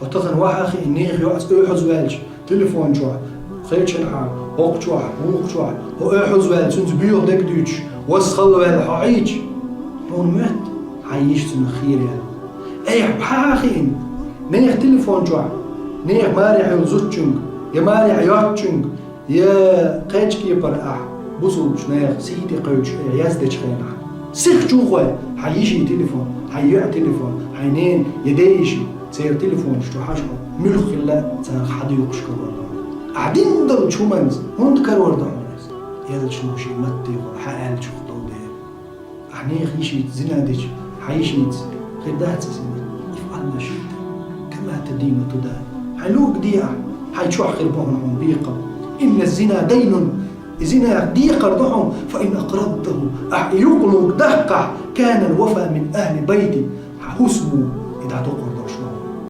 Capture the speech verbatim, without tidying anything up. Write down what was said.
Хьо тахан вахьа хиъна, нехан йоӀца оьхьаз ваьлча, телефон чохь, кхечанхьа, хӀокху чохь, вукху чохь, хьо оьхьаз ваьлла, цуьнца боьха дерг дуьйцуш, васкхалла ваьлла хьо Ӏийча, хьуна моьтту хьайн йиша цунах хийра яьлла. Айхьа хьа хиъна, нехан телефон чохь, нехан марехь йолу зудчуьнга я марехь йоцчуьнга, я кхечу кепара ахь бусулбачу нехан сий тӀе кхуьучу айхьа яздечу хенахь. Сихха чу гӀой хьайн йишин телефон, хьайн йоьӀан телефон, хьайн ненан я ден йишин, церан телефонаш чу хьажа хьо, муьлхха хилла а царах хьадуьйхуш карор ду. Ахь дина долчу хӀуманца хӀунда карор ду хьуна иза? Элчано шен маттехула хьан аьллачух долу дела. Ахь нехан йишица зина дича, хьан йишица хир дац иза зина? افعل ما شئت كما تدين تدان. Хьайн луъург де ахь, хьайн чохь хир бу хьуна хьуна бекхам. إن الزنا دين, и зина декхар ду хьуна, فإن أقرضته, ахь и юкъа луъург даккхахь, كان الوفاء من أهل بيتي, хьан хӀусамо и дӀадоккхур